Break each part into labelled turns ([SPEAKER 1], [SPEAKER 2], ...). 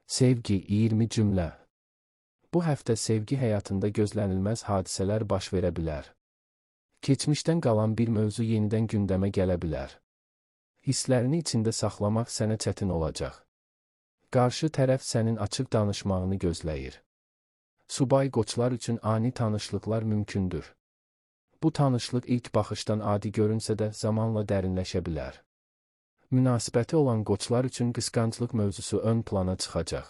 [SPEAKER 1] Sevgi 20 cümlə. Bu həftə sevgi həyatında gözlənilməz hadisələr baş verə bilər. Keçmişdən qalan bir mövzu yenidən gündəmə gələ bilər. Hisslərini içində saxlamaq sənə çətin olacaq. Qarşı tərəf sənin açıq danışmağını gözləyir. Subay qoçlar üçün ani tanışlıqlar mümkündür. Bu tanışlıq ilk baxışdan adi görünsə də zamanla dərinləşə bilər. Münasibəti olan qoçlar üçün qısqanclıq mövzusu ön plana çıxacaq.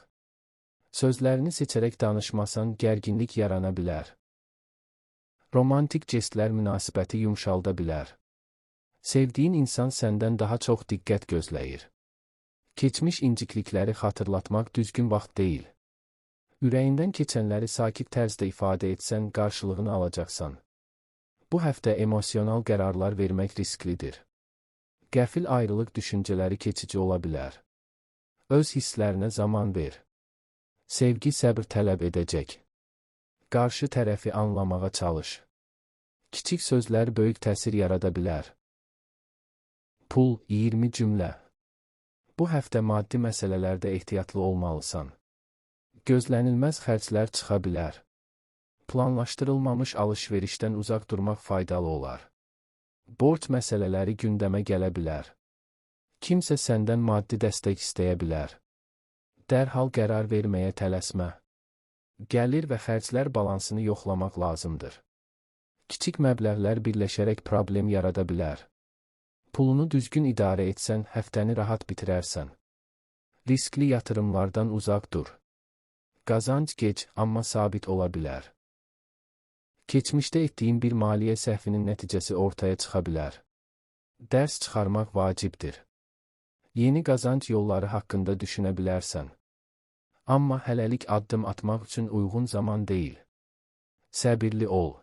[SPEAKER 1] Sözlərini seçərək danışmasan gərginlik yarana bilər. Romantik jestlər münasibəti yumşalda bilər. Sevdiyin insan səndən daha çox diqqət gözləyir. Keçmiş inciklikləri xatırlatmaq düzgün vaxt deyil. Ürəyindən keçənləri sakit tərzdə ifadə etsən qarşılığını alacaqsan. Bu həftə emosional qərarlar vermək risklidir. Qəfil ayrılıq düşüncələri keçici ola bilər. Öz hisslərinə zaman ver. Sevgi səbr tələb edəcək. Qarşı tərəfi anlamağa çalış. Kiçik sözlər böyük təsir yarada bilər. Pul 20 cümlə. Bu həftə maddi məsələlərdə ehtiyatlı olmalısan. Gözlənilməz xərclər çıxa bilər. Planlaşdırılmamış alış-verişdən uzaq durmaq faydalı olar. Borc məsələləri gündəmə gələ bilər. Kimsə səndən maddi dəstək istəyə bilər. Dərhal qərar verməyə tələsmə. Gəlir və xərclər balansını yoxlamaq lazımdır. Kiçik məbləğlər birləşərək problem yarada bilər. Pulunu düzgün idarə etsən, həftəni rahat bitirərsən. Riskli yatırımlardan uzaq dur. Qazanc gec, amma sabit ola bilər. Keçmişdə etdiyin bir maliyyə səhvinin nəticəsi ortaya çıxa bilər. Dərs çıxarmaq vacibdir. Yeni qazanc yolları haqqında düşünə bilərsən. Amma hələlik addım atmaq üçün uyğun zaman deyil. Səbirli ol.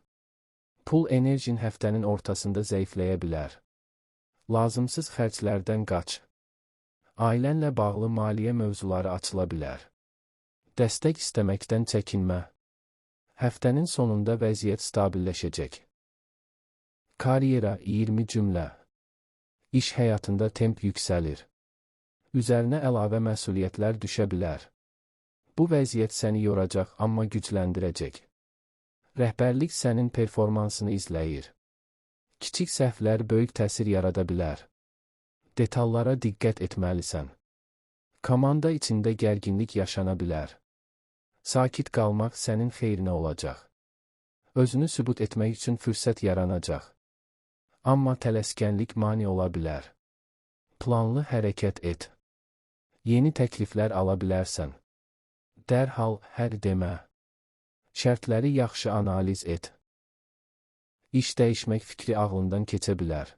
[SPEAKER 1] Pul enerjin həftənin ortasında zəifləyə bilər. Lazımsız xərclərdən qaç. Ailənlə bağlı maliyyə mövzuları açıla bilər. Dəstək istəməkdən çəkinmə. Həftənin sonunda vəziyyət stabilləşəcək. Karyera 20 cümlə. İş həyatında temp yüksəlir. Üzərinə əlavə məsuliyyətlər düşə bilər. Bu vəziyyət səni yoracaq, amma gücləndirəcək. Rəhbərlik sənin performansını izləyir. Kiçik səhvlər böyük təsir yarada bilər. Detallara diqqət etməlisən. Komanda içində gərginlik yaşana bilər. Sakit qalmaq sənin xeyrinə olacaq. Özünü sübut etmək üçün fürsət yaranacaq. Amma tələskənlik mane ola bilər. Planlı hərəkət et. Yeni təkliflər ala bilərsən. Dərhal hər demə. Şərtləri yaxşı analiz et. İş dəyişmək fikri ağlından keçə bilər.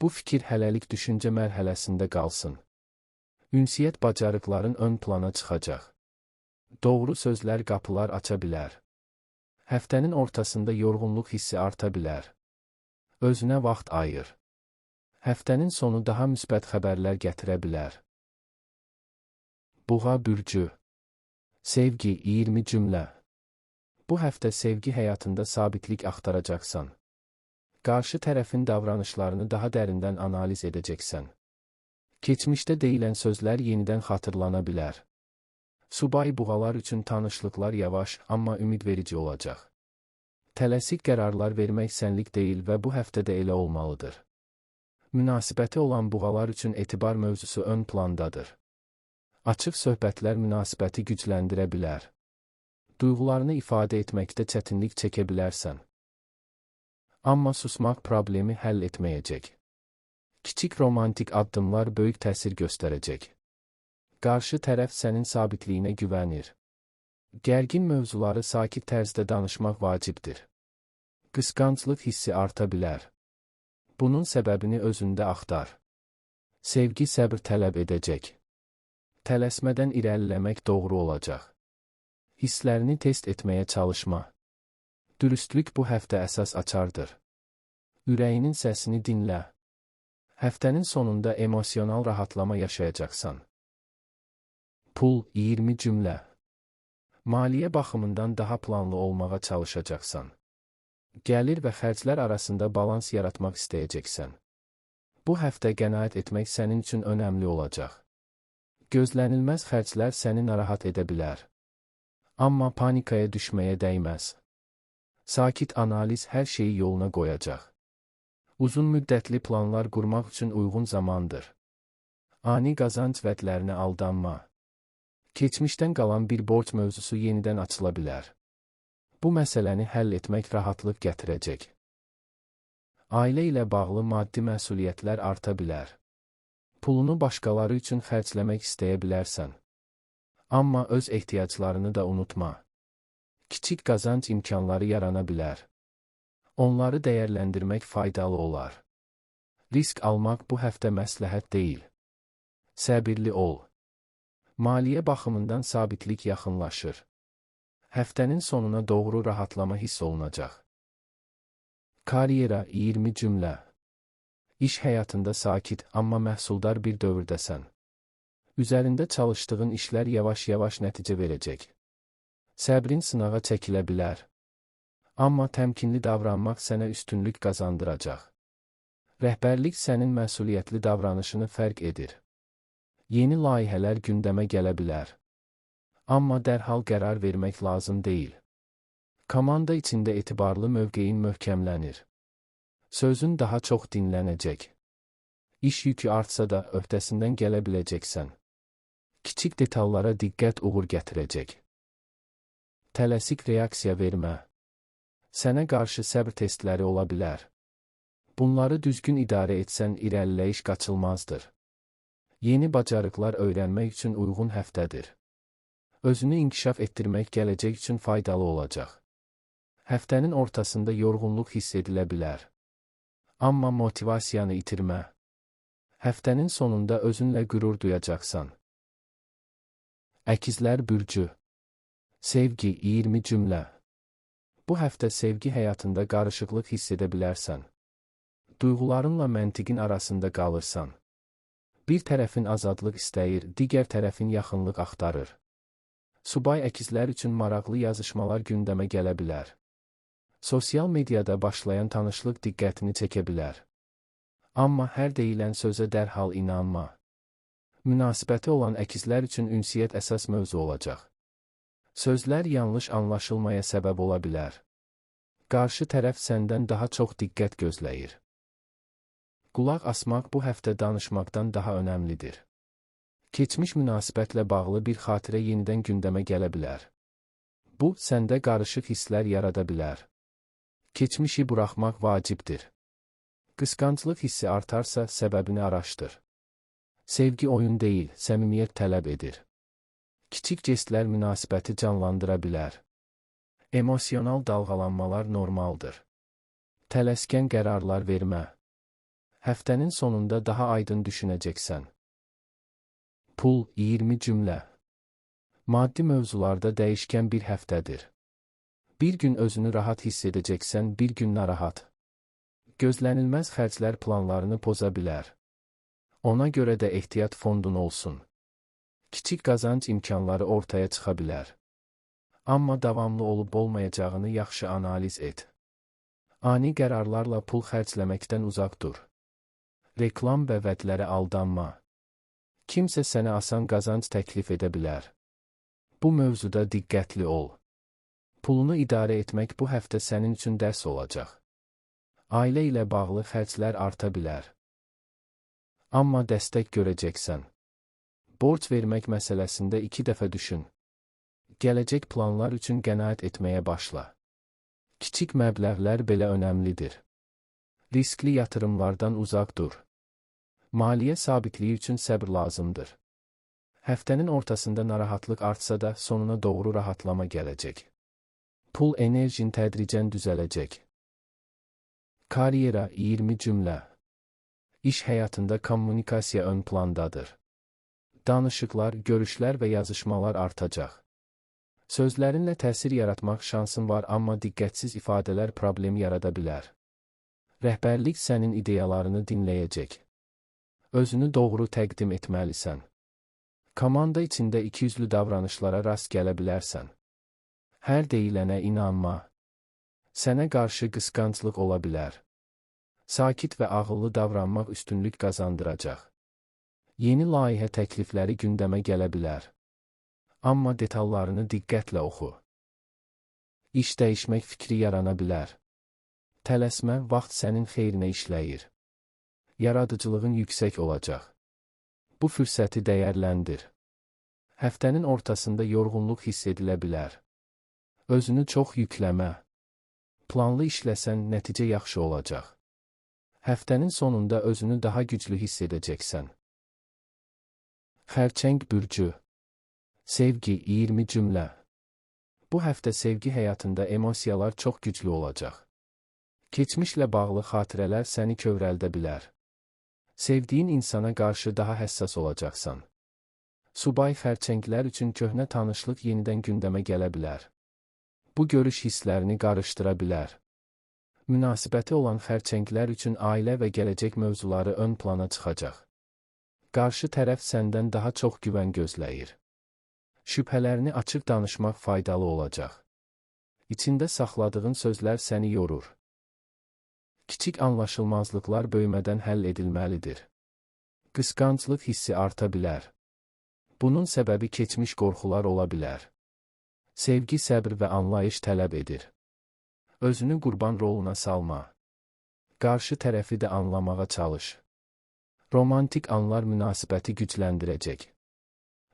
[SPEAKER 1] Bu fikir hələlik düşüncə mərhələsində qalsın. Ünsiyyət bacarıqların ön plana çıxacaq. Doğru sözlər qapılar aça bilər. Həftənin ortasında yorğunluq hissi arta bilər. Özünə vaxt ayır. Həftənin sonu daha müsbət xəbərlər gətirə bilər. Buğa bürcü. Sevgi 20 cümlə. Bu həftə sevgi həyatında sabitlik axtaracaqsan. Qarşı tərəfin davranışlarını daha dərindən analiz edəcəksən. Keçmişdə deyilən sözlər yenidən xatırlana bilər. Subay buğalar üçün tanışlıqlar yavaş, amma ümidverici olacaq. Tələsik qərarlar vermək sənlik deyil və bu həftə də elə olmalıdır. Münasibəti olan buğalar üçün etibar mövzusu ön plandadır. Açıq söhbətlər münasibəti gücləndirə bilər. Duyğularını ifadə etməkdə çətinlik çəkə bilərsən. Amma susmaq problemi həll etməyəcək. Kiçik romantik addımlar böyük təsir göstərəcək. Qarşı tərəf sənin sabitliyinə güvənir. Gərgin mövzuları sakit tərzdə danışmaq vacibdir. Qısqanclıq hissi arta bilər. Bunun səbəbini özündə axtar. Sevgi səbr tələb edəcək. Tələsmədən irəliləmək doğru olacaq. Hisslərini test etməyə çalışma. Dürüstlük bu həftə əsas açardır. Ürəyinin səsini dinlə. Həftənin sonunda emosional rahatlama yaşayacaqsan. Pul 20 cümlə. Maliyyə baxımından daha planlı olmağa çalışacaqsan. Gəlir və xərclər arasında balans yaratmaq istəyəcəksən. Bu həftə qənaət etmək sənin üçün önəmli olacaq. Gözlənilməz xərclər səni narahat edə bilər. Amma panikaya düşməyə dəyməz. Sakit analiz hər şeyi yoluna qoyacaq. Uzun müddətli planlar qurmaq üçün uyğun zamandır. Ani qazanc vədlərinə aldanma. Keçmişdən qalan bir borc mövzusu yenidən açıla bilər. Bu məsələni həll etmək rahatlıq gətirəcək. Ailə ilə bağlı maddi məsuliyyətlər arta bilər. Pulunu başqaları üçün xərcləmək istəyə bilərsən. Amma öz ehtiyaclarını da unutma. Kiçik qazanc imkanları yarana bilər. Onları dəyərləndirmək faydalı olar. Risk almaq bu həftə məsləhət deyil. Səbirli ol. Maliyyə baxımından sabitlik yaxınlaşır. Həftənin sonuna doğru rahatlama hiss olunacaq. Karyera 20 cümlə. İş həyatında sakit, amma məhsuldar bir dövrdəsən. Üzərində çalışdığın işlər yavaş-yavaş nəticə verəcək. Səbrin sınağa çəkilə bilər. Amma təmkinli davranmaq sənə üstünlük qazandıracaq. Rəhbərlik sənin məsuliyyətli davranışını fərq edir. Yeni layihələr gündəmə gələ bilər. Amma dərhal qərar vermək lazım deyil. Komanda içində etibarlı mövqeyin möhkəmlənir. Sözün daha çox dinlənəcək. İş yükü artsa da öhdəsindən gələ biləcəksən. Kiçik detallara diqqət uğur gətirəcək. Tələsik reaksiya vermə. Sənə qarşı səbr testləri ola bilər. Bunları düzgün idarə etsən irəliləyiş qaçılmazdır. Yeni bacarıqlar öyrənmək üçün uyğun həftədir. Özünü inkişaf etdirmək gələcək üçün faydalı olacaq. Həftənin ortasında yorğunluq hiss edilə bilər. Amma motivasiyanı itirmə. Həftənin sonunda özünlə qürur duyacaqsan. Əkizlər Bürcü. Sevgi 20 cümlə. Bu həftə sevgi həyatında qarışıqlıq hiss edə bilərsən. Duyğularınla məntiqin arasında qalırsan. Bir tərəfin azadlıq istəyir, digər tərəfin yaxınlıq axtarır. Subay əkizlər üçün maraqlı yazışmalar gündəmə gələ bilər. Sosial mediada başlayan tanışlıq diqqətini çəkə bilər. Amma hər deyilən sözə dərhal inanma. Münasibəti olan əkizlər üçün ünsiyyət əsas mövzu olacaq. Sözlər yanlış anlaşılmaya səbəb ola bilər. Qarşı tərəf səndən daha çox diqqət gözləyir. Qulaq asmaq bu həftə danışmaqdan daha önəmlidir. Keçmiş münasibətlə bağlı bir xatirə yenidən gündəmə gələ bilər. Bu, səndə qarışıq hisslər yarada bilər. Keçmişi buraxmaq vacibdir. Qısqanclıq hissi artarsa, səbəbini araşdır. Sevgi oyun deyil, səmimiyyət tələb edir. Kiçik jestlər münasibəti canlandıra bilər. Emosional dalğalanmalar normaldır. Tələskən qərarlar vermə. Həftənin sonunda daha aydın düşünəcəksən. Pul 20 cümlə. Maddi mövzularda dəyişkən bir həftədir. Bir gün özünü rahat hiss edəcəksən, bir gün narahat. Gözlənilməz xərclər planlarını poza bilər. Ona görə də ehtiyat fondun olsun. Kiçik qazanc imkanları ortaya çıxa bilər. Amma davamlı olub olmayacağını yaxşı analiz et. Ani qərarlarla pul xərcləməkdən uzaq dur. Reklam və vədlərə aldanma. Kimsə sənə asan qazanc təklif edə bilər. Bu mövzuda diqqətli ol. Pulunu idarə etmək bu həftə sənin üçün dərs olacaq. Ailə ilə bağlı xərclər arta bilər. Amma dəstək görəcəksən. Borc vermək məsələsində 2 dəfə düşün. Gələcək planlar üçün qənaət etməyə başla. Kiçik məbləğlər belə önəmlidir. Riskli yatırımlardan uzaq dur. Maliyyə sabitliyi üçün səbr lazımdır. Həftənin ortasında narahatlıq artsa da sonuna doğru rahatlama gələcək. Pul enerjin tədricən düzələcək. Karyera 20 cümlə. İş həyatında kommunikasiya ön plandadır. Danışıqlar, görüşlər və yazışmalar artacaq. Sözlərinlə təsir yaratmaq şansın var, amma diqqətsiz ifadələr problem yarada bilər. Rəhbərlik sənin ideyalarını dinləyəcək. Özünü doğru təqdim etməlisən. Komanda içində ikiyüzlü davranışlara rast gələ bilərsən. Hər deyilənə inanma. Sənə qarşı qısqanclıq ola bilər. Sakit və ağıllı davranmaq üstünlük qazandıracaq. Yeni layihə təklifləri gündəmə gələ bilər. Amma detallarını diqqətlə oxu. İş dəyişmək fikri yarana bilər. Tələsmə, vaxt sənin xeyrinə işləyir. Yaradıcılığın yüksək olacaq. Bu fürsəti dəyərləndir. Həftənin ortasında yorğunluq hiss edilə bilər. Özünü çox yükləmə. Planlı işləsən, nəticə yaxşı olacaq. Həftənin sonunda özünü daha güclü hiss edəcəksən. Xərçəng bürcü. Sevgi 20 cümlə. Bu həftə sevgi həyatında emosiyalar çox güclü olacaq. Keçmişlə bağlı xatirələr səni kövrəldə bilər. Sevdiyin insana qarşı daha həssas olacaqsan. Subay xərçənglər üçün köhnə tanışlıq yenidən gündəmə gələ bilər. Bu görüş hisslərini qarışdıra bilər. Münasibəti olan xərçənglər üçün ailə və gələcək mövzuları ön plana çıxacaq. Qarşı tərəf səndən daha çox güvən gözləyir. Şübhələrini açıq danışmaq faydalı olacaq. İçində saxladığın sözlər səni yorur. Kiçik anlaşılmazlıqlar böyümədən həll edilməlidir. Qısqanclıq hissi arta bilər. Bunun səbəbi keçmiş qorxular ola bilər. Sevgi, səbr və anlayış tələb edir. Özünü qurban roluna salma. Qarşı tərəfi də anlamağa çalış. Romantik anlar münasibəti gücləndirəcək.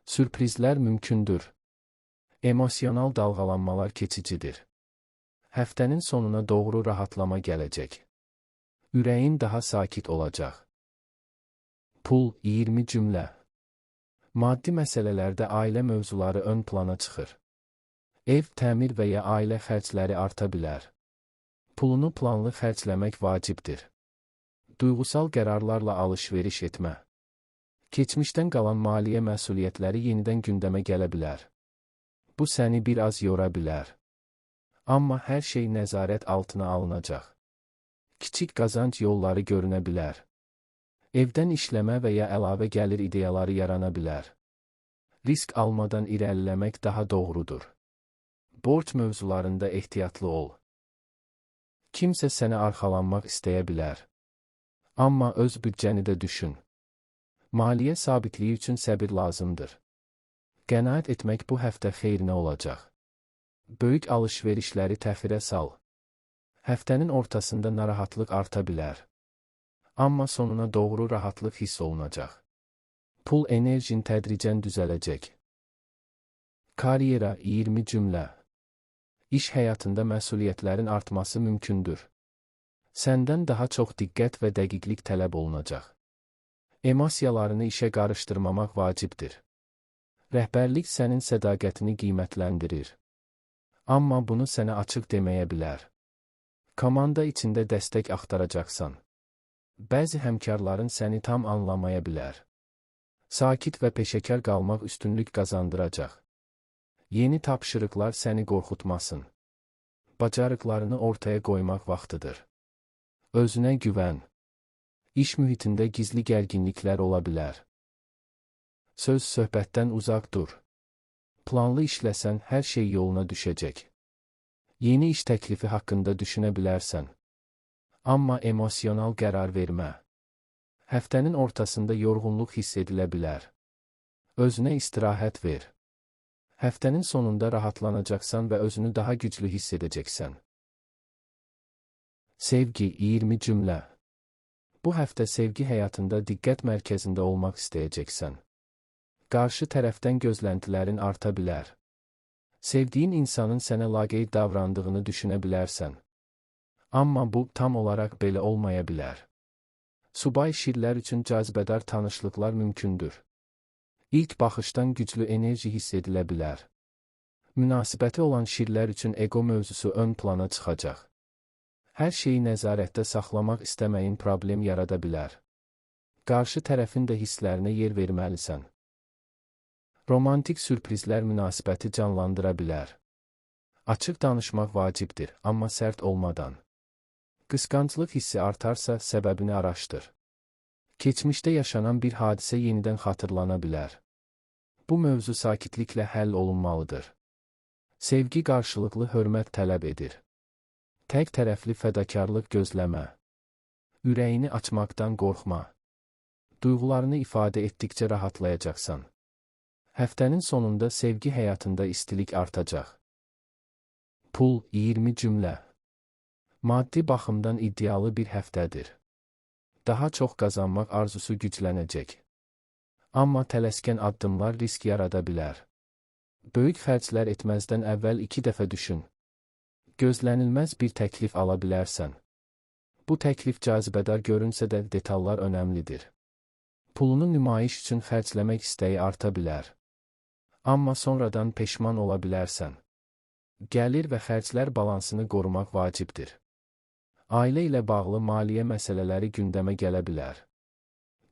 [SPEAKER 1] Sürprizlər mümkündür. Emosional dalğalanmalar keçicidir. Həftənin sonuna doğru rahatlama gələcək. Ürəyin daha sakit olacaq. Pul 20 cümlə. Maddi məsələlərdə ailə mövzuları ön plana çıxır. Ev, təmir və ya ailə xərcləri arta bilər. Pulunu planlı xərcləmək vacibdir. Duyğusal qərarlarla alış-veriş etmə. Keçmişdən qalan maliyyə məsuliyyətləri yenidən gündəmə gələ bilər. Bu səni bir az yora bilər. Amma hər şey nəzarət altına alınacaq. Kiçik qazanc yolları görünə bilər. Evdən işləmə və ya əlavə gəlir ideyaları yarana bilər. Risk almadan irəliləmək daha doğrudur. Borc mövzularında ehtiyatlı ol. Kimsə sənə arxalanmaq istəyə bilər. Amma öz büdcəni də düşün. Maliyyə sabitliyi üçün səbir lazımdır. Qənaət etmək bu həftə xeyrinə olacaq. Böyük alış-verişləri təxirə sal. Həftənin ortasında narahatlıq arta bilər. Amma sonuna doğru rahatlıq hiss olunacaq. Pul enerjin tədricən düzələcək. Karyera 20 cümlə. İş həyatında məsuliyyətlərin artması mümkündür. Səndən daha çox diqqət və dəqiqlik tələb olunacaq. Emosiyalarını işə qarışdırmamaq vacibdir. Rəhbərlik sənin sədaqətini qiymətləndirir. Amma bunu sənə açıq deməyə bilər. Komanda içində dəstək axtaracaqsan. Bəzi həmkarların səni tam anlamaya bilər. Sakit və peşəkar qalmaq üstünlük qazandıracaq. Yeni tapşırıqlar səni qorxutmasın. Bacarıqlarını ortaya qoymaq vaxtıdır. Özünə güvən. İş mühitində gizli gərginliklər ola bilər. Söz söhbətdən uzaq dur. Planlı işləsən, hər şey yoluna düşəcək. Yeni iş təklifi haqqında düşünə bilərsən. Amma emosional qərar vermə. Həftənin ortasında yorğunluq hiss edilə bilər. Özünə istirahət ver. Həftənin sonunda rahatlanacaqsan və özünü daha güclü hiss edəcəksən. Sevgi 20 cümlə. Bu həftə sevgi həyatında diqqət mərkəzində olmaq istəyəcəksən. Qarşı tərəfdən gözləntilərin arta bilər. Sevdiyin insanın sənə laqeyd davrandığını düşünə bilərsən. Amma bu tam olaraq belə olmaya bilər. Subay şirlər üçün cazibədar tanışlıqlar mümkündür. İlk baxışdan güclü enerji hiss edilə bilər. Münasibəti olan şirlər üçün ego mövzusu ön plana çıxacaq. Hər şeyi nəzarətdə saxlamaq istəməyin problem yarada bilər. Qarşı tərəfin də hisslərinə yer verməlisən. Romantik sürprizlər münasibəti canlandıra bilər. Açıq danışmaq vacibdir, amma sərt olmadan. Qısqanclıq hissi artarsa, səbəbini araşdır. Keçmişdə yaşanan bir hadisə yenidən xatırlana bilər. Bu mövzu sakitliklə həll olunmalıdır. Sevgi qarşılıqlı hörmət tələb edir. Tək tərəfli fədakarlıq gözləmə. Ürəyini açmaqdan qorxma. Duyğularını ifadə etdikcə rahatlayacaqsan. Həftənin sonunda sevgi həyatında istilik artacaq. Pul, 20 cümlə. Maddi baxımdan iddialı bir həftədir. Daha çox qazanmaq arzusu güclənəcək. Amma tələskən addımlar risk yarada bilər. Böyük xərclər etməzdən əvvəl 2 dəfə düşün. Gözlənilməz bir təklif ala bilərsən. Bu təklif cazibədar görünsə də detallar önəmlidir. Pulunu nümayiş üçün xərcləmək istəyi arta bilər. Amma sonradan peşman ola bilərsən. Gəlir və xərclər balansını qorumaq vacibdir. Ailə ilə bağlı maliyyə məsələləri gündəmə gələ bilər.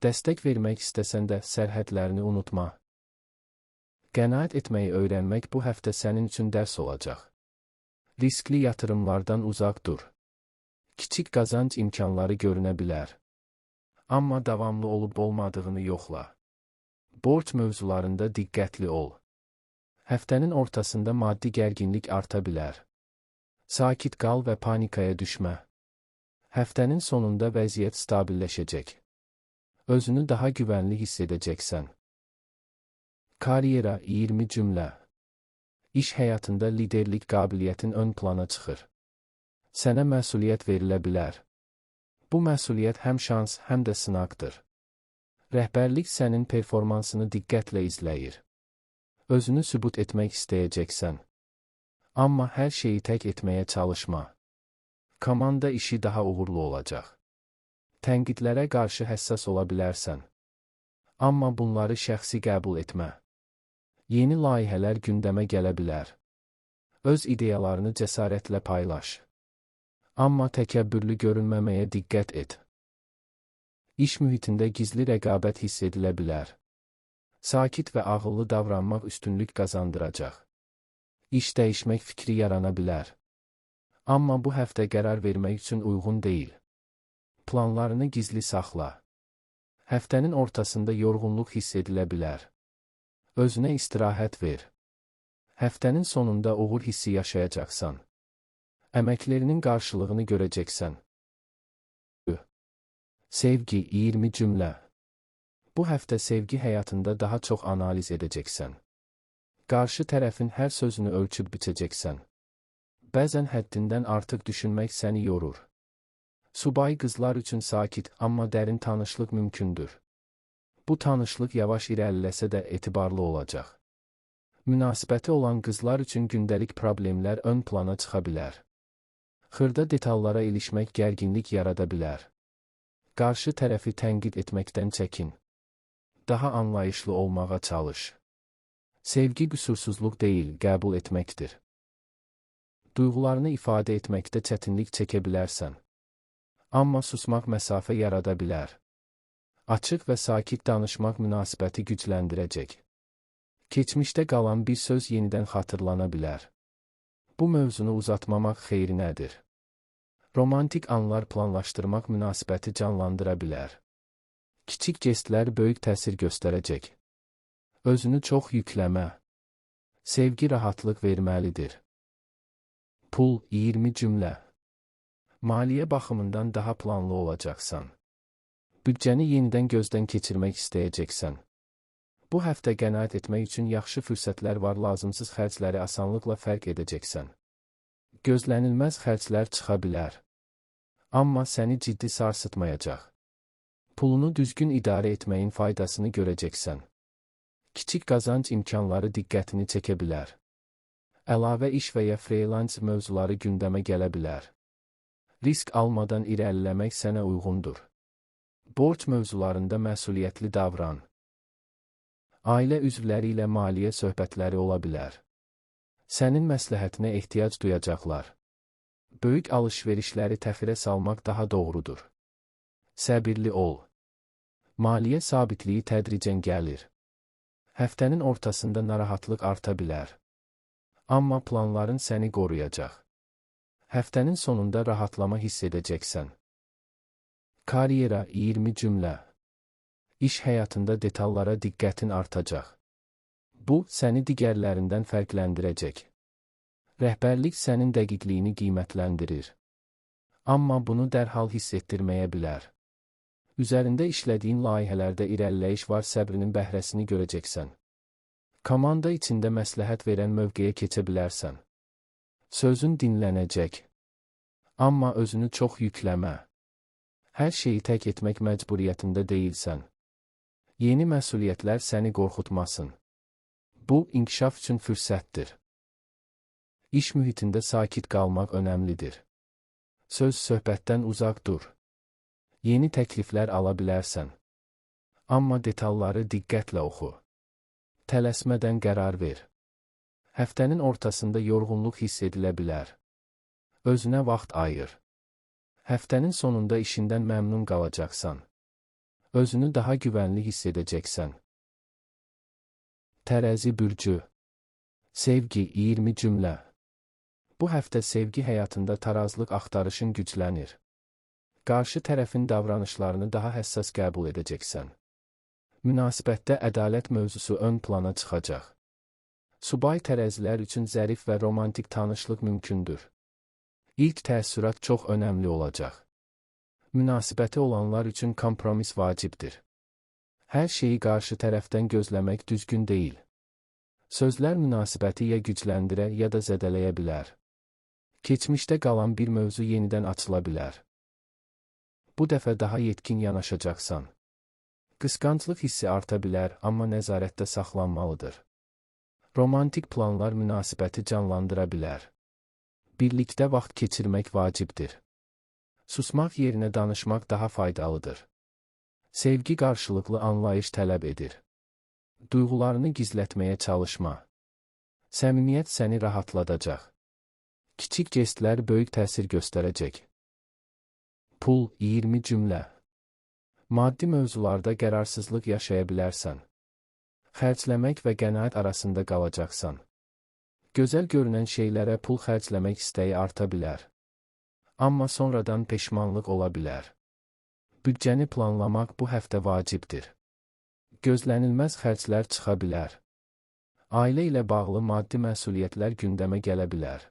[SPEAKER 1] Dəstək vermək istəsən də sərhədlərini unutma. Qənaət etməyi öyrənmək bu həftə sənin üçün dərs olacaq. Riskli yatırımlardan uzaq dur. Kiçik qazanc imkanları görünə bilər. Amma davamlı olub olmadığını yoxla. Borc mövzularında diqqətli ol. Həftənin ortasında maddi gərginlik arta bilər. Sakit qal və panikaya düşmə. Həftənin sonunda vəziyyət stabilləşəcək. Özünü daha güvənli hiss edəcəksən. Karyera, 20 cümlə. İş həyatında liderlik qabiliyyətin ön plana çıxır. Sənə məsuliyyət verilə bilər. Bu məsuliyyət həm şans, həm də sınaqdır. Rəhbərlik sənin performansını diqqətlə izləyir. Özünü sübut etmək istəyəcəksən. Amma hər şeyi tək etməyə çalışma. Komanda işi daha uğurlu olacaq. Tənqidlərə qarşı həssas ola bilərsən. Amma bunları şəxsi qəbul etmə. Yeni layihələr gündəmə gələ bilər. Öz ideyalarını cəsarətlə paylaş. Amma təkəbbürlü görünməməyə diqqət et. İş mühitində gizli rəqabət hiss edilə bilər. Sakit və ağıllı davranmaq üstünlük qazandıracaq. İş dəyişmək fikri yarana bilər. Amma bu həftə qərar vermək üçün uyğun deyil. Planlarını gizli saxla. Həftənin ortasında yorğunluq hiss edilə bilər. Özünə istirahət ver. Həftənin sonunda uğur hissi yaşayacaqsan. Əməklərinin qarşılığını görəcəksən. Sevgi, 20 cümlə. Bu həftə sevgi həyatında daha çox analiz edəcəksən. Qarşı tərəfin hər sözünü ölçüb biçəcəksən. Bəzən həddindən artıq düşünmək səni yorur. Subay qızlar üçün sakit, amma dərin tanışlıq mümkündür. Bu tanışlıq yavaş irəliləsə də etibarlı olacaq. Münasibəti olan qızlar üçün gündəlik problemlər ön plana çıxa bilər. Xırda detallara ilişmək gərginlik yarada bilər. Qarşı tərəfi tənqid etməkdən çəkin. Daha anlayışlı olmağa çalış. Sevgi qüsursuzluq deyil, qəbul etməkdir. Duyğularını ifadə etməkdə çətinlik çəkə bilərsən. Amma susmaq məsafə yarada bilər. Açıq və sakit danışmaq münasibəti gücləndirəcək. Keçmişdə qalan bir söz yenidən xatırlana bilər. Bu mövzunu uzatmamaq xeyrinədir. Romantik anlar planlaşdırmaq münasibəti canlandıra bilər. Kiçik jestlər böyük təsir göstərəcək. Özünü çox yükləmə. Sevgi rahatlıq verməlidir. Pul, 20 cümlə. Maliyyə baxımından daha planlı olacaqsan. Büdcəni yenidən gözdən keçirmək istəyəcəksən. Bu həftə qənaət etmək üçün yaxşı fürsətlər var, lazımsız xərcləri asanlıqla fərq edəcəksən. Gözlənilməz xərclər çıxa bilər. Amma səni ciddi sarsıtmayacaq. Pulunu düzgün idarə etməyin faydasını görəcəksən. Kiçik qazanc imkanları diqqətini çəkə bilər. Əlavə iş və ya freelance mövzuları gündəmə gələ bilər. Risk almadan irəliləmək sənə uyğundur. Borc mövzularında məsuliyyətli davran. Ailə üzvləri ilə maliyyə söhbətləri ola bilər. Sənin məsləhətinə ehtiyac duyacaqlar. Böyük alışverişləri təxirə salmaq daha doğrudur. Səbirli ol. Maliyyə sabitliyi tədricən gəlir. Həftənin ortasında narahatlıq arta bilər. Amma planların səni qoruyacaq. Həftənin sonunda rahatlama hiss edəcəksən. Karyera 20 cümlə. İş həyatında detallara diqqətin artacaq. Bu, səni digərlərindən fərqləndirəcək. Rəhbərlik sənin dəqiqliyini qiymətləndirir. Amma bunu dərhal hiss etdirməyə bilər. Üzərində işlədiyin layihələrdə irəliləyiş var, səbrinin bəhrəsini görəcəksən. Komanda içində məsləhət verən mövqeyə keçə bilərsən. Sözün dinlənəcək. Amma özünü çox yükləmə. Hər şeyi tək etmək məcburiyyətində deyilsən. Yeni məsuliyyətlər səni qorxutmasın. Bu, inkişaf üçün fürsətdir. İş mühitində sakit qalmaq önəmlidir. Söz söhbətdən uzaq dur. Yeni təkliflər ala bilərsən. Amma detalları diqqətlə oxu. Tələsmədən qərar ver. Həftənin ortasında yorğunluq hiss edilə bilər. Özünə vaxt ayır. Həftənin sonunda işindən məmnun qalacaqsan. Özünü daha güvənli hiss edəcəksən. Tərəzi bürcü. Sevgi 20 cümlə. Bu həftə sevgi həyatında tarazlıq axtarışın güclənir. Qarşı tərəfin davranışlarını daha həssas qəbul edəcəksən. Münasibətdə ədalət mövzusu ön plana çıxacaq. Subay tərəzilər üçün zərif və romantik tanışlıq mümkündür. İlk təəssürat çox önəmli olacaq. Münasibəti olanlar üçün kompromis vacibdir. Hər şeyi qarşı tərəfdən gözləmək düzgün deyil. Sözlər münasibəti ya gücləndirə, ya da zədələyə bilər. Keçmişdə qalan bir mövzu yenidən açıla bilər. Bu dəfə daha yetkin yanaşacaqsan. Qısqanclıq hissi arta bilər, amma nəzarətdə saxlanmalıdır. Romantik planlar münasibəti canlandıra bilər. Birlikdə vaxt keçirmək vacibdir. Susmaq yerinə danışmaq daha faydalıdır. Sevgi qarşılıqlı anlayış tələb edir. Duyğularını gizlətməyə çalışma. Səmimiyyət səni rahatladacaq. Kiçik jestlər böyük təsir göstərəcək. Pul 20 cümlə. Maddi mövzularda qərarsızlıq yaşaya bilərsən. Xərcləmək və qənaət arasında qalacaqsan. Gözəl görünən şeylərə pul xərcləmək istəyi arta bilər. Amma sonradan peşmanlıq ola bilər. Büdcəni planlamaq bu həftə vacibdir. Gözlənilməz xərclər çıxa bilər. Ailə ilə bağlı maddi məsuliyyətlər gündəmə gələ bilər.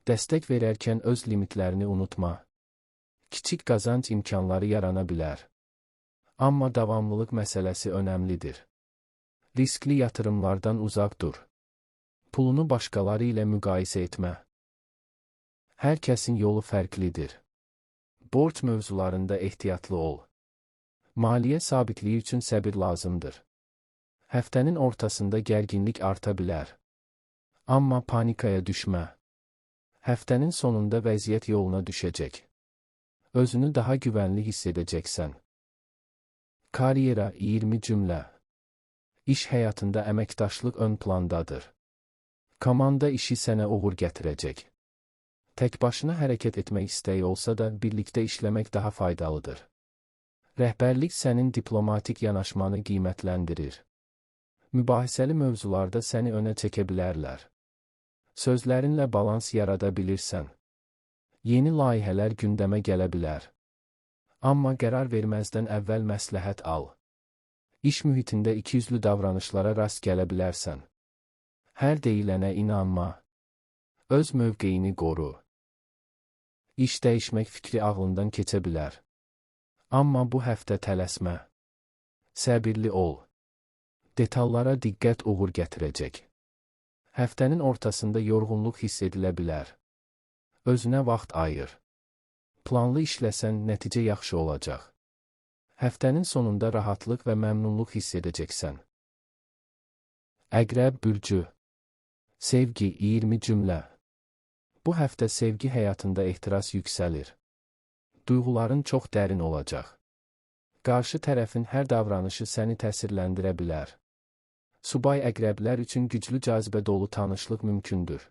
[SPEAKER 1] Dəstək verərkən öz limitlərini unutma. Kiçik qazanc imkanları yarana bilər. Amma davamlılıq məsələsi önəmlidir. Riskli yatırımlardan uzaq dur. Pulunu başqaları ilə müqayisə etmə. Hər kəsin yolu fərqlidir. Borc mövzularında ehtiyatlı ol. Maliyyə sabitliyi üçün səbir lazımdır. Həftənin ortasında gərginlik arta bilər. Amma panikaya düşmə. Həftənin sonunda vəziyyət yoluna düşəcək. Özünü daha güvənli hiss edəcəksən. Karyera 20 cümlə. İş həyatında əməkdaşlıq ön plandadır. Komanda işi sənə uğur gətirəcək. Tək başına hərəkət etmək istəyi olsa da, birlikdə işləmək daha faydalıdır. Rəhbərlik sənin diplomatik yanaşmanı qiymətləndirir. Mübahisəli mövzularda səni önə çəkə bilərlər. Sözlərinlə balans yarada bilirsən. Yeni layihələr gündəmə gələ bilər. Amma qərar verməzdən əvvəl məsləhət al. İş mühitində ikiyüzlü davranışlara rast gələ bilərsən. Hər deyilənə inanma. Öz mövqeyini qoru. İş dəyişmək fikri ağlından keçə bilər. Amma bu həftə tələsmə. Səbirli ol. Detallara diqqət uğur gətirəcək. Həftənin ortasında yorğunluq hiss edilə bilər. Özünə vaxt ayır. Planlı işləsən, nəticə yaxşı olacaq. Həftənin sonunda rahatlıq və məmnunluq hiss edəcəksən. Əqrəb bürcü. Sevgi 20 cümlə. Bu həftə sevgi həyatında ehtiras yüksəlir. Duyğuların çox dərin olacaq. Qarşı tərəfin hər davranışı səni təsirləndirə bilər. Subay əqrəblər üçün güclü cazibə dolu tanışlıq mümkündür.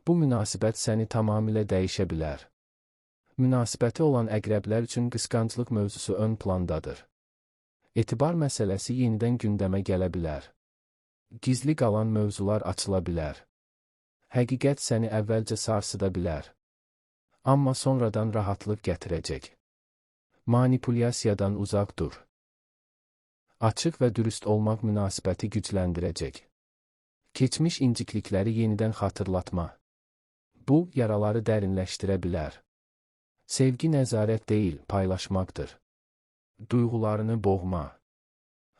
[SPEAKER 1] Bu münasibət səni tamamilə dəyişə bilər. Münasibəti olan əqrəblər üçün qısqanclıq mövzusu ön plandadır. Etibar məsələsi yenidən gündəmə gələ bilər. Gizli qalan mövzular açıla bilər. Həqiqət səni əvvəlcə sarsıda bilər. Amma sonradan rahatlıq gətirəcək. Manipulyasiyadan uzaq dur. Açıq və dürüst olmaq münasibəti gücləndirəcək. Keçmiş inciklikləri yenidən xatırlatma. Bu, yaraları dərinləşdirə bilər. Sevgi nəzarət deyil, paylaşmaqdır. Duyğularını boğma.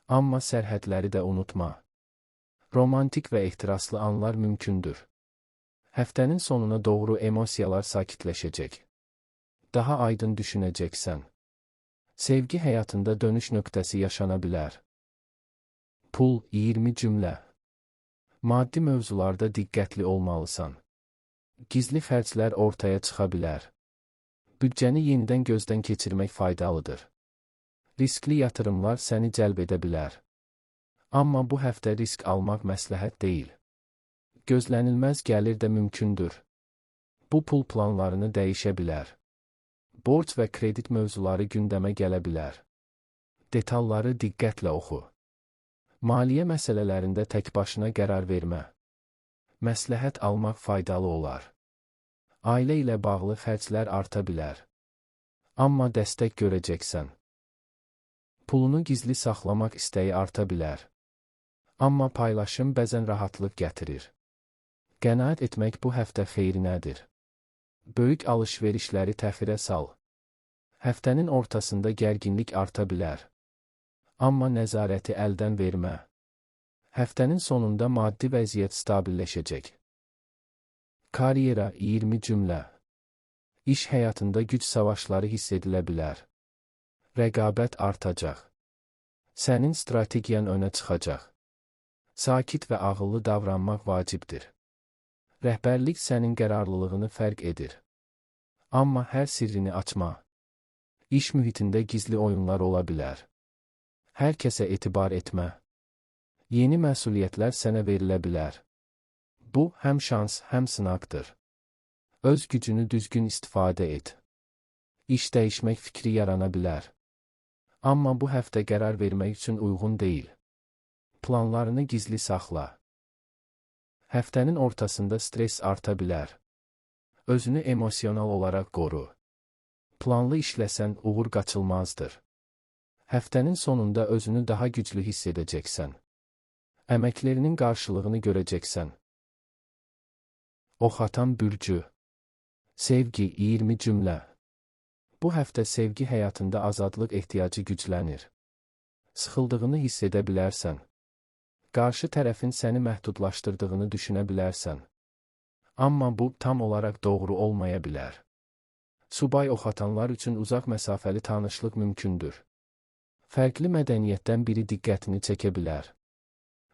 [SPEAKER 1] Amma sərhədləri də unutma. Romantik və ehtiraslı anlar mümkündür. Həftənin sonuna doğru emosiyalar sakitləşəcək. Daha aydın düşünəcəksən. Sevgi həyatında dönüş nöqtəsi yaşana bilər. Pul, 20 cümlə. Maddi mövzularda diqqətli olmalısan. Gizli xərclər ortaya çıxa bilər. Büdcəni yenidən gözdən keçirmək faydalıdır. Riskli yatırımlar səni cəlb edə bilər. Amma bu həftə risk almaq məsləhət deyil. Gözlənilməz gəlir də mümkündür. Bu pul planlarını dəyişə bilər. Borc və kredit mövzuları gündəmə gələ bilər. Detalları diqqətlə oxu. Maliyyə məsələlərində tək başına qərar vermə. Məsləhət almaq faydalı olar. Ailə ilə bağlı xərclər arta bilər. Amma dəstək görəcəksən. Pulunu gizli saxlamaq istəyi arta bilər. Amma paylaşım bəzən rahatlıq gətirir. Qənaət etmək bu həftə xeyrinədir. Böyük alış-verişləri təxirə sal. Həftənin ortasında gərginlik arta bilər. Amma nəzarəti əldən vermə. Həftənin sonunda maddi vəziyyət stabilləşəcək. Karyera, 20 cümlə. İş həyatında güc savaşları hiss edilə bilər. Rəqabət artacaq. Sənin strategiyan önə çıxacaq. Sakit və ağıllı davranmaq vacibdir. Rəhbərlik sənin qərarlılığını fərq edir. Amma hər sirrini açma. İş mühitində gizli oyunlar ola bilər. Hər kəsə etibar etmə. Yeni məsuliyyətlər sənə verilə bilər. Bu, həm şans, həm sınaqdır. Öz gücünü düzgün istifadə et. İş dəyişmək fikri yarana bilər. Amma bu həftə qərar vermək üçün uyğun deyil. Planlarını gizli saxla. Həftənin ortasında stres arta bilər. Özünü emosional olaraq qoru. Planlı işləsən, uğur qaçılmazdır. Həftənin sonunda özünü daha güclü hiss edəcəksən. Əməklərinin qarşılığını görəcəksən. Oxatan bürcü. Sevgi, 20 cümlə. Bu həftə sevgi həyatında azadlıq ehtiyacı güclənir. Sıxıldığını hiss edə bilərsən. Qarşı tərəfin səni məhdudlaşdırdığını düşünə bilərsən. Amma bu tam olaraq doğru olmaya bilər. Subay oxatanlar üçün uzaq məsafəli tanışlıq mümkündür. Fərqli mədəniyyətdən biri diqqətini çəkə bilər.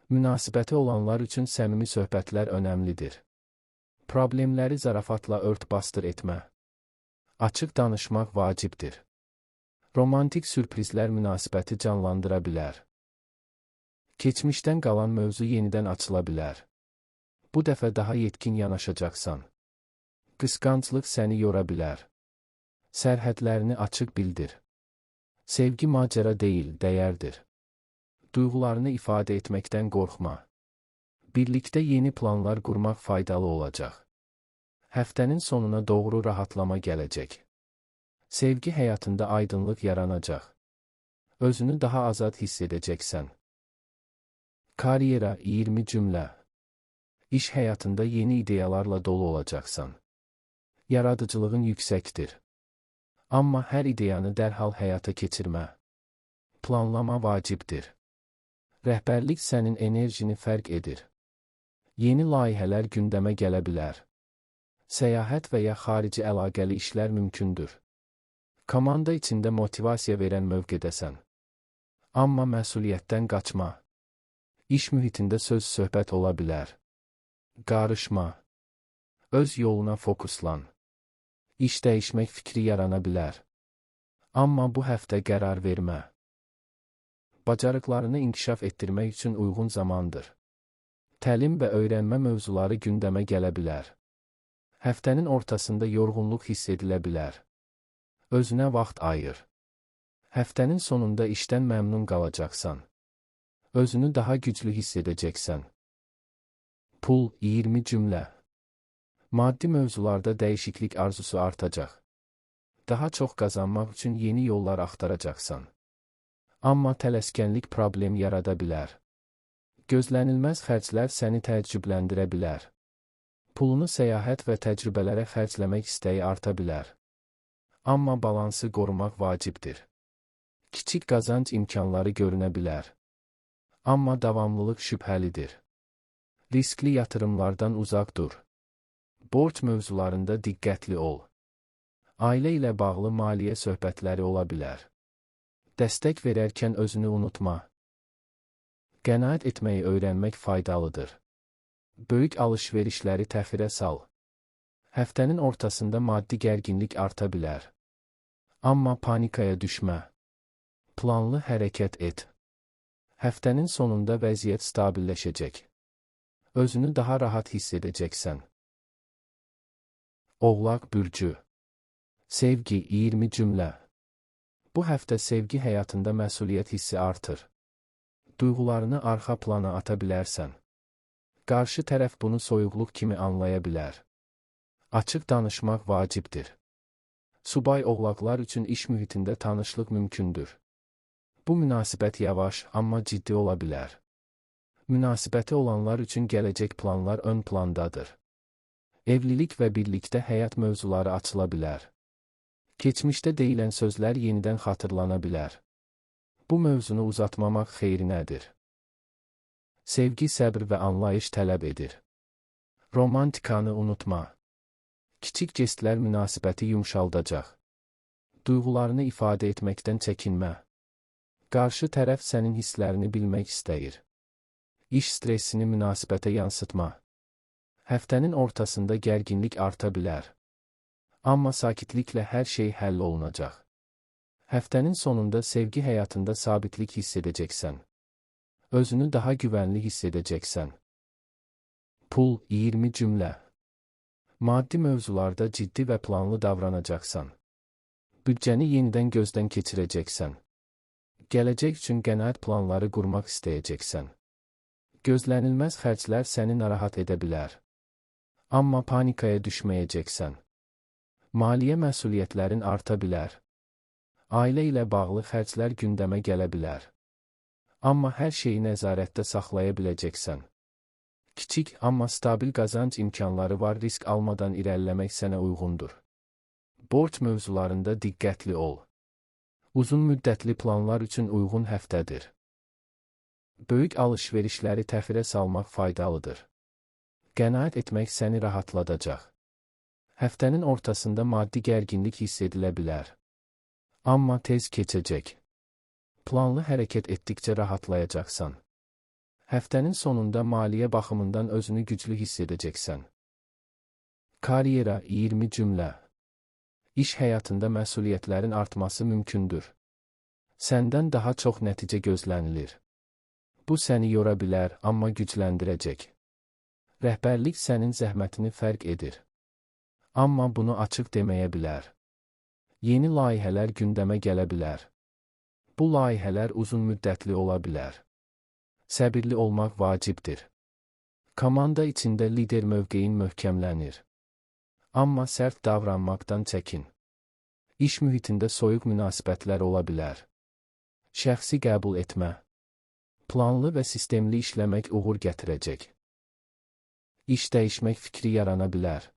[SPEAKER 1] Münasibəti olanlar üçün səmimi söhbətlər önəmlidir. Problemləri zarafatla ört-bastır etmə. Açıq danışmaq vacibdir. Romantik sürprizlər münasibəti canlandıra bilər. Keçmişdən qalan mövzu yenidən açıla bilər. Bu dəfə daha yetkin yanaşacaqsan. Qısqanclıq səni yora bilər. Sərhədlərini açıq bildir. Sevgi macəra deyil, dəyərdir. Duyğularını ifadə etməkdən qorxma. Birlikdə yeni planlar qurmaq faydalı olacaq. Həftənin sonuna doğru rahatlama gələcək. Sevgi həyatında aydınlıq yaranacaq. Özünü daha azad hiss edəcəksən. Karyera, 20 cümlə. İş həyatında yeni ideyalarla dolu olacaqsan. Yaradıcılığın yüksəkdir. Amma hər ideyanı dərhal həyata keçirmə. Planlama vacibdir. Rəhbərlik sənin enerjini fərq edir. Yeni layihələr gündəmə gələ bilər. Səyahət və ya xarici əlaqəli işlər mümkündür. Komanda içində motivasiya verən mövqedəsən. Amma məsuliyyətdən qaçma. İş mühitində söz-söhbət ola bilər. Qarışma. Öz yoluna fokuslan. İş dəyişmək fikri yarana bilər. Amma bu həftə qərar vermə. Bacarıqlarını inkişaf etdirmək üçün uyğun zamandır. Təlim və öyrənmə mövzuları gündəmə gələ bilər. Həftənin ortasında yorğunluq hiss edilə bilər. Özünə vaxt ayır. Həftənin sonunda işdən məmnun qalacaqsan. Özünü daha güclü hiss edəcəksən. Pul, 20 cümlə. Maddi mövzularda dəyişiklik arzusu artacaq. Daha çox qazanmaq üçün yeni yollar axtaracaqsan. Amma tələskənlik problem yarada bilər. Gözlənilməz xərclər səni təəccübləndirə bilər. Pulunu səyahət və təcrübələrə xərcləmək istəyi arta bilər. Amma balansı qorumaq vacibdir. Kiçik qazanc imkanları görünə bilər. Amma davamlılıq şübhəlidir. Riskli yatırımlardan uzaq dur. Borc mövzularında diqqətli ol. Ailə ilə bağlı maliyyə söhbətləri ola bilər. Dəstək verərkən özünü unutma. Qənaət etməyi öyrənmək faydalıdır. Böyük alış-verişləri təxirə sal. Həftənin ortasında maddi gərginlik arta bilər. Amma panikaya düşmə. Planlı hərəkət et. Həftənin sonunda vəziyyət stabilləşəcək. Özünü daha rahat hiss edəcəksən. Oğlaq bürcü. Sevgi 20 cümlə. Bu həftə sevgi həyatında məsuliyyət hissi artır. Duyğularını arxa plana ata bilərsən. Qarşı tərəf bunu soyuqluq kimi anlaya bilər. Açıq danışmaq vacibdir. Subay oğlaqlar üçün iş mühitində tanışlıq mümkündür. Bu münasibət yavaş, amma ciddi ola bilər. Münasibəti olanlar üçün gələcək planlar ön plandadır. Evlilik və birlikdə həyat mövzuları açıla bilər. Keçmişdə deyilən sözlər yenidən xatırlana bilər. Bu mövzunu uzatmamaq xeyrinədir. Sevgi, səbr və anlayış tələb edir. Romantikanı unutma. Kiçik jestlər münasibəti yumşaldacaq. Duyğularını ifadə etməkdən çəkinmə. Qarşı tərəf sənin hisslərini bilmək istəyir. İş stressini münasibətə yansıtma. Həftənin ortasında gərginlik arta bilər. Amma sakitliklə hər şey həll olunacaq. Həftənin sonunda sevgi həyatında sabitlik hiss edəcəksən. Özünü daha güvənli hiss edəcəksən. Pul 20 cümlə. Maddi mövzularda ciddi və planlı davranacaqsan. Büdcəni yenidən gözdən keçirəcəksən. Gələcək üçün qənaət planları qurmaq istəyəcəksən. Gözlənilməz xərclər səni narahat edə bilər. Amma panikaya düşməyəcəksən. Maliyyə məsuliyyətlərin arta bilər. Ailə ilə bağlı xərclər gündəmə gələ bilər. Amma hər şeyi nəzarətdə saxlaya biləcəksən. Kiçik, amma stabil qazanc imkanları var, risk almadan irəliləmək sənə uyğundur. Borc mövzularında diqqətli ol. Uzun müddətli planlar üçün uyğun həftədir. Böyük alış-verişləri təxirə salmaq faydalıdır. Qənaət etmək səni rahatladacaq. Həftənin ortasında maddi gərginlik hiss edilə bilər. Amma tez keçəcək. Planlı hərəkət etdikcə rahatlayacaqsan. Həftənin sonunda maliyyə baxımından özünü güclü hiss edəcəksən. Karyera 20 cümlə. İş həyatında məsuliyyətlərin artması mümkündür. Səndən daha çox nəticə gözlənilir. Bu səni yora bilər, amma gücləndirəcək. Rəhbərlik sənin zəhmətini fərq edir. Amma bunu açıq deməyə bilər. Yeni layihələr gündəmə gələ bilər. Bu layihələr uzun müddətli ola bilər. Səbirli olmaq vacibdir. Komanda içində lider mövqeyin möhkəmlənir. Amma sərt davranmaqdan çəkin. İş mühitində soyuq münasibətlər ola bilər. Şəxsi qəbul etmə. Planlı və sistemli işləmək uğur gətirəcək. İş dəyişmək fikri yarana bilər.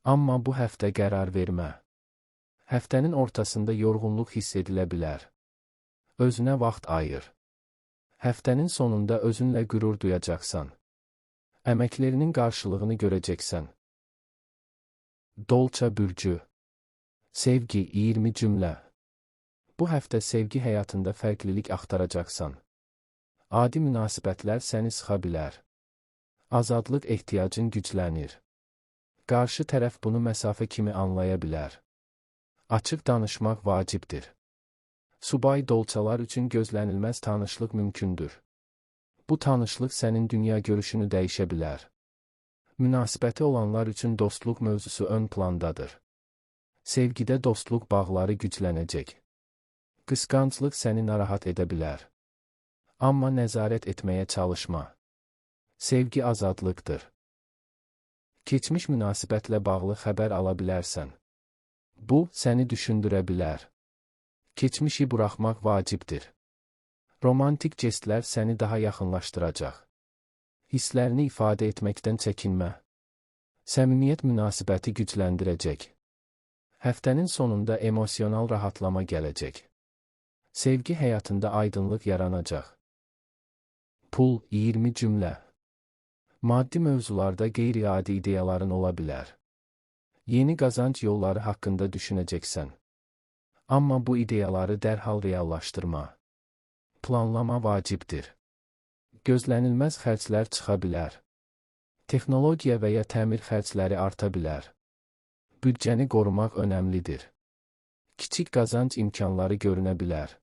[SPEAKER 1] Amma bu həftə qərar vermə. Həftənin ortasında yorğunluq hiss edilə bilər. Özünə vaxt ayır. Həftənin sonunda özünlə qürur duyacaqsan. Əməklərinin qarşılığını görəcəksən. Dolça bürcü. Sevgi 20 cümlə. Bu həftə sevgi həyatında fərqlilik axtaracaqsan. Adi münasibətlər səni sıxa bilər. Azadlıq ehtiyacın güclənir. Qarşı tərəf bunu məsafə kimi anlaya bilər. Açıq danışmaq vacibdir. Subay dolçalar üçün gözlənilməz tanışlıq mümkündür. Bu tanışlıq sənin dünya görüşünü dəyişə bilər. Münasibəti olanlar üçün dostluq mövzusu ön plandadır. Sevgidə dostluq bağları güclənəcək. Qısqanclıq səni narahat edə bilər. Amma nəzarət etməyə çalışma. Sevgi azadlıqdır. Keçmiş münasibətlə bağlı xəbər ala bilərsən. Bu, səni düşündürə bilər. Keçmişi buraxmaq vacibdir. Romantik jestlər səni daha yaxınlaşdıracaq. Hisslərini ifadə etməkdən çəkinmə. Səmimiyyət münasibəti gücləndirəcək. Həftənin sonunda emosional rahatlama gələcək. Sevgi həyatında aydınlıq yaranacaq. Pul, 20 cümlə. Maddi mövzularda qeyri-adi ideyaların ola bilər. Yeni qazanc yolları haqqında düşünəcəksən. Amma bu ideyaları dərhal reallaşdırma. Planlama vacibdir. Gözlənilməz xərclər çıxa bilər. Texnologiya və ya təmir xərcləri arta bilər. Büdcəni qorumaq önəmlidir. Kiçik qazanc imkanları görünə bilər.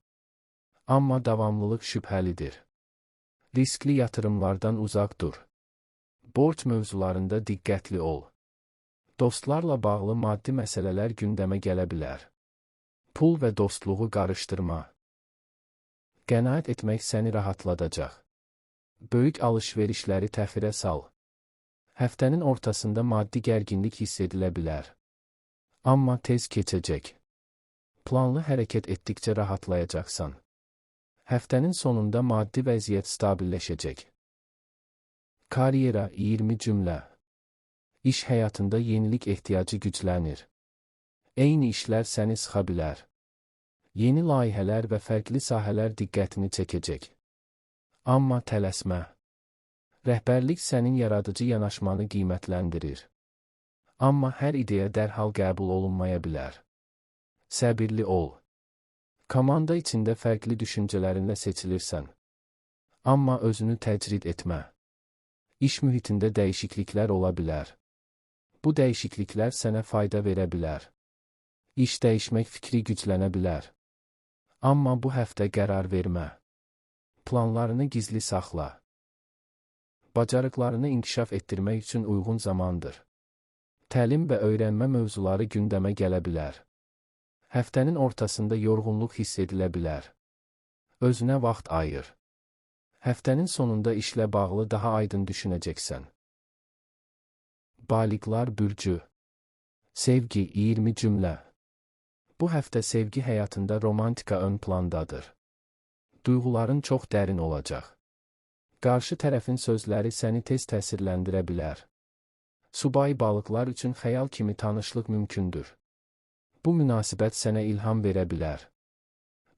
[SPEAKER 1] Amma davamlılıq şübhəlidir. Riskli yatırımlardan uzaq dur. Borc mövzularında diqqətli ol. Dostlarla bağlı maddi məsələlər gündəmə gələ bilər. Pul və dostluğu qarışdırma. Qənaət etmək səni rahatladacaq. Böyük alış-verişləri təxirə sal. Həftənin ortasında maddi gərginlik hiss edilə bilər. Amma tez keçəcək. Planlı hərəkət etdikcə rahatlayacaqsan. Həftənin sonunda maddi vəziyyət stabilləşəcək. Karyera, 20 cümlə. İş həyatında yenilik ehtiyacı güclənir. Eyni işlər səni sıxa bilər. Yeni layihələr və fərqli sahələr diqqətini çəkəcək. Amma tələsmə. Rəhbərlik sənin yaradıcı yanaşmanı qiymətləndirir. Amma hər ideya dərhal qəbul olunmaya bilər. Səbirli ol. Komanda içində fərqli düşüncələrinlə seçilirsən. Amma özünü təcrid etmə. İş mühitində dəyişikliklər ola bilər. Bu dəyişikliklər sənə fayda verə bilər. İş dəyişmək fikri güclənə bilər. Amma bu həftə qərar vermə. Planlarını gizli saxla. Bacarıqlarını inkişaf etdirmək üçün uyğun zamandır. Təlim və öyrənmə mövzuları gündəmə gələ bilər. Həftənin ortasında yorğunluq hiss edilə bilər. Özünə vaxt ayır. Həftənin sonunda işlə bağlı daha aydın düşünəcəksən. Balıqlar bürcü. Sevgi, 20 cümlə. Bu həftə sevgi həyatında romantika ön plandadır. Duyğuların çox dərin olacaq. Qarşı tərəfin sözləri səni tez təsirləndirə bilər. Subay balıqlar üçün xəyal kimi tanışlıq mümkündür. Bu münasibət sənə ilham verə bilər.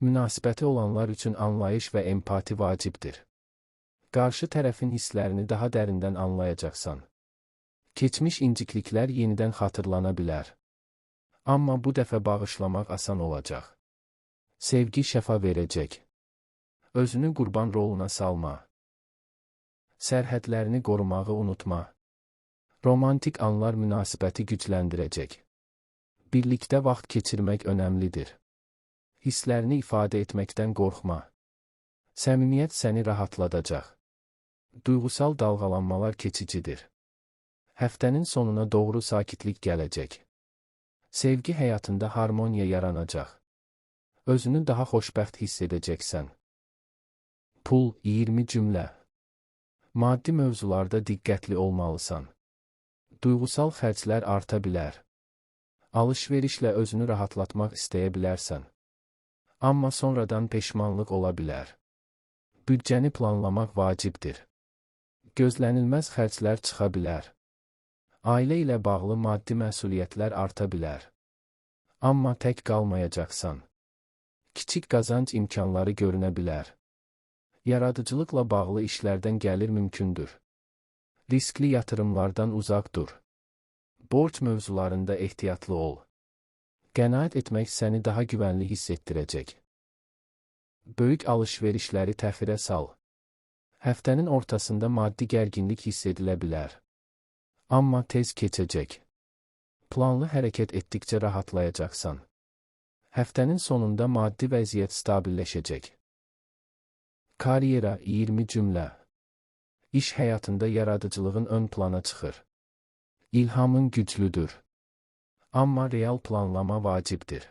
[SPEAKER 1] Münasibəti olanlar üçün anlayış və empati vacibdir. Qarşı tərəfin hisslərini daha dərindən anlayacaqsan. Keçmiş incikliklər yenidən xatırlana bilər. Amma bu dəfə bağışlamaq asan olacaq. Sevgi şəfa verəcək. Özünü qurban roluna salma. Sərhədlərini qorumağı unutma. Romantik anlar münasibəti gücləndirəcək. Birlikdə vaxt keçirmək önəmlidir. Hisslərini ifadə etməkdən qorxma. Səmimiyyət səni rahatladacaq. Duyğusal dalğalanmalar keçicidir. Həftənin sonuna doğru sakitlik gələcək. Sevgi həyatında harmoniya yaranacaq. Özünü daha xoşbəxt hiss edəcəksən. Pul, 20 cümlə. Maddi mövzularda diqqətli olmalısan. Duyğusal xərclər arta bilər. Alış-verişlə özünü rahatlatmaq istəyə bilərsən. Amma sonradan peşmanlıq ola bilər. Büdcəni planlamaq vacibdir. Gözlənilməz xərclər çıxa bilər. Ailə ilə bağlı maddi məsuliyyətlər arta bilər. Amma tək qalmayacaqsan. Kiçik qazanc imkanları görünə bilər. Yaradıcılıqla bağlı işlərdən gəlir mümkündür. Riskli yatırımlardan uzaq dur. Borc mövzularında ehtiyatlı ol. Qənaət etmək səni daha güvənli hiss etdirəcək. Böyük alış-verişləri təxirə sal. Həftənin ortasında maddi gərginlik hiss edilə bilər. Amma tez keçəcək. Planlı hərəkət etdikcə rahatlayacaqsan. Həftənin sonunda maddi vəziyyət stabilləşəcək. Karyera, 20 cümlə. İş həyatında yaradıcılığın ön plana çıxır. İlhamın güclüdür. Amma real planlama vacibdir.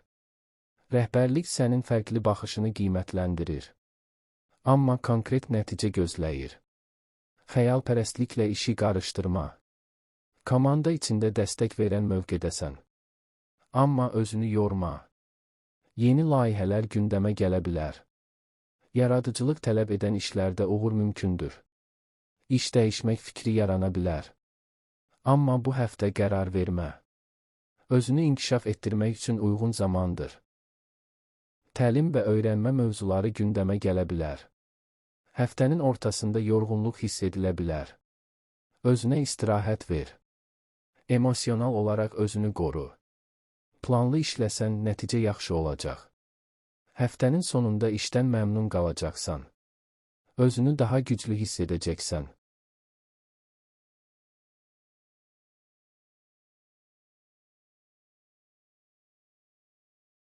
[SPEAKER 1] Rəhbərlik sənin fərqli baxışını qiymətləndirir. Amma konkret nəticə gözləyir. Xəyalpərəstliklə işi qarışdırma. Komanda içində dəstək verən mövqedəsən. Amma özünü yorma. Yeni layihələr gündəmə gələ bilər. Yaradıcılıq tələb edən işlərdə uğur mümkündür. İş dəyişmək fikri yarana bilər. Amma bu həftə qərar vermə. Özünü inkişaf etdirmək üçün uyğun zamandır. Təlim və öyrənmə mövzuları gündəmə gələ bilər. Həftənin ortasında yorğunluq hiss edilə bilər. Özünə istirahət ver. Emosional olaraq özünü qoru. Planlı işləsən, nəticə yaxşı olacaq. Həftənin sonunda işdən məmnun qalacaqsan. Özünü daha güclü hiss edəcəksən.